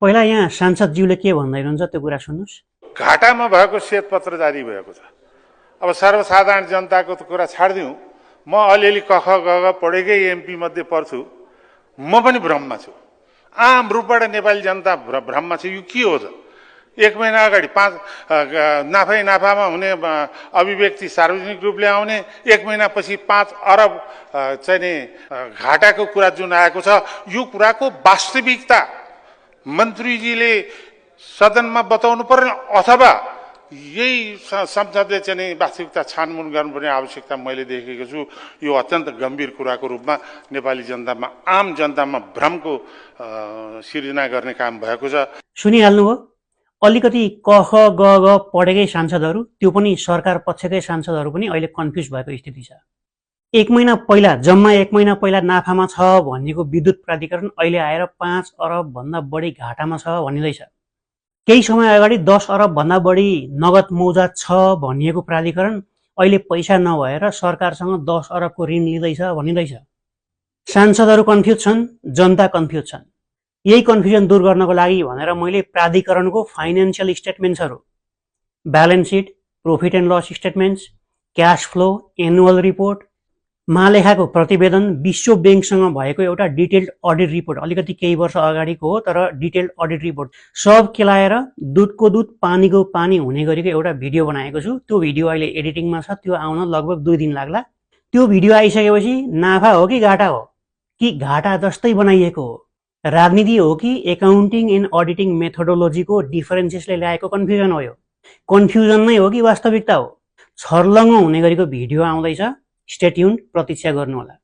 पहिला यहाँ सांसदज्यूले के भन्दै हुनुहुन्छ त्यो कुरा सुन्नुस्। घाटामा भएको श्वेतपत्र जारी भएको छ। अब सर्वसाधारण जनताको त कुरा छाड्दिउँ, म अलिअलि कख गग पढेकै एमपी मध्ये पर्छु, म पनि भ्रममा छु। आम रूपबाट नेपाली जनता भ्रममा छ। यो के हो त? 1 महिना अगाडि 5 नाफामा हुने अभिव्यक्ति सार्वजनिक रूपले आउने, 1 महिनापछि 5 अरब चाहिँ नि घाटाको कुरा जुन आएको छ, यो कुराको वास्तविकता मन्त्रीजीले सदनमा बताउनु पर्ने अथवा यही संसदले चाहिँ वास्तविकता छानमुन गर्नुपर्ने आवश्यकता मैले देखेको छु। यो अत्यन्त गम्भीर कुराको रूपमा नेपाली जनतामा, आम जनतामा भ्रमको सिर्जना गर्ने काम भएको छ। सुनिहाल्नुभयो, अलिकति कख गग पढेकै सांसदहरू, त्यो पनि सरकार पक्षकै सांसदहरू पनि अहिले कन्फ्युज भएको स्थिति छ। 1 महिना पहिला, जम्मा 1 महिना पहिला नाफामा छ भनेको विद्युत प्राधिकरण अहिले आएर 5 अरब भन्दा बढी घाटामा छ भनिँदैछ। केही समय अगाडि 10 अरब भन्दा बढी नगद मौजात छ भनिएको प्राधिकरण अहिले पैसा नभएर सरकारसँग 10 अरबको ऋण लिँदैछ भनिँदैछ। सांसदहरू कन्फ्युज छन्, जनता कन्फ्युज छन्। यही कन्फ्युजन दूर गर्नको लागि भनेर मैले प्राधिकरणको फाइनेन्सियल स्टेटमेन्ट्सहरू, balance sheet, profit and loss statements, cash flow, annual report, महालेखाको प्रतिवेदन, विश्व बैंकसँग भएको एउटा डिटेल्ड अडिट रिपोर्ट, अलिकति केही वर्ष अगाडिको हो तर डिटेल्ड अडिट रिपोर्ट, सब केलाएर दुधको दुध पानीको पानी हुने गरेको एउटा भिडियो बनाएको छु। त्यो भिडियो अहिले एडिटिङमा छ, त्यो आउन लगभग 2 दिन लाग्ला। त्यो भिडियो आइसकेपछि नाफा हो कि घाटा हो, कि घाटा जस्तै बनाइएको हो, राजनीति हो कि एकाउन्टिङ एन्ड अडिटिङ मेथोडोलोजीको डिफरेन्सेसले ल्याएको कन्फ्युजन हो, यो कन्फ्युजन नै हो कि वास्तविकता हो, छर्लङ्ग हुने गरेको भिडियो आउँदैछ। स्टे ट्युन्ड, प्रतीक्षा गर्नुहोला।